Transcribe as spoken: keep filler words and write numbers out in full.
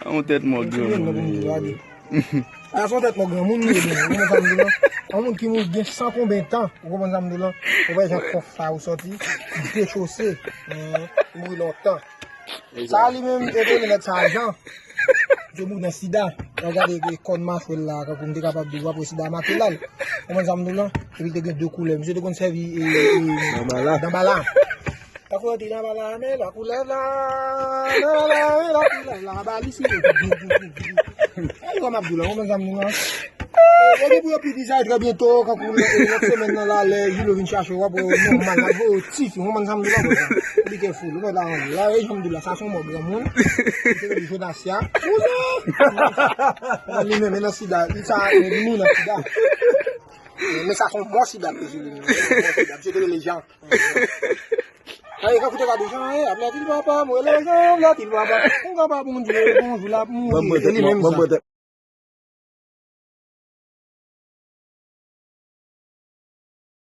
Yon tèt mò granmoun li ye. A, se yon tèt mò granmoun li ye, ou konprann sa m di w lan? Yon moun ki mouri gen san konbyen tan, ou konprann sa m di w lan? Ou wè jan kòf sa yo sòti, dechose, li mouri lontan. Sa li menm, e te rele nèg sa Jan. Misye mouri nan sida. Mwen gade kòn machwè l la, kankou m te kapab di w, apre sida make l al. Ou konprann sa m di w lan? Epi l te gen de koulè. Misye te konn sèvi e, e, danbala. Danbala. Tankou yo di danbala, men la koulèv la, danbala, men la koulèv la, ba li si. Gade kòman m ap di w lan, ou konprann sa m di w lan? E, epi pou yo piti sa, trè byento, kankou lè, lòt semèn nan la, lè Julio vin chache w, w ap wè yo nòmal, l ap voye yo tifi, ou konprann sa m di w lan, konsa. Li te fou, li mèt aranje. La, e jan m di w la, sa se yon mò granmoun. Li te rele Jonas ya. Kouzen! Li menm, men nan sida, li sa, li nan sida. Men sa se yon mò sida, mesye, li menm. Mò sida, misye te rele Jan. Aye, kankou te ka di Jan, e, ap lè til papa, mwen rele Jan, ap lè til papa. Mwen ka pa bon Dye, bonjou, l ap mouri. E li menm sa.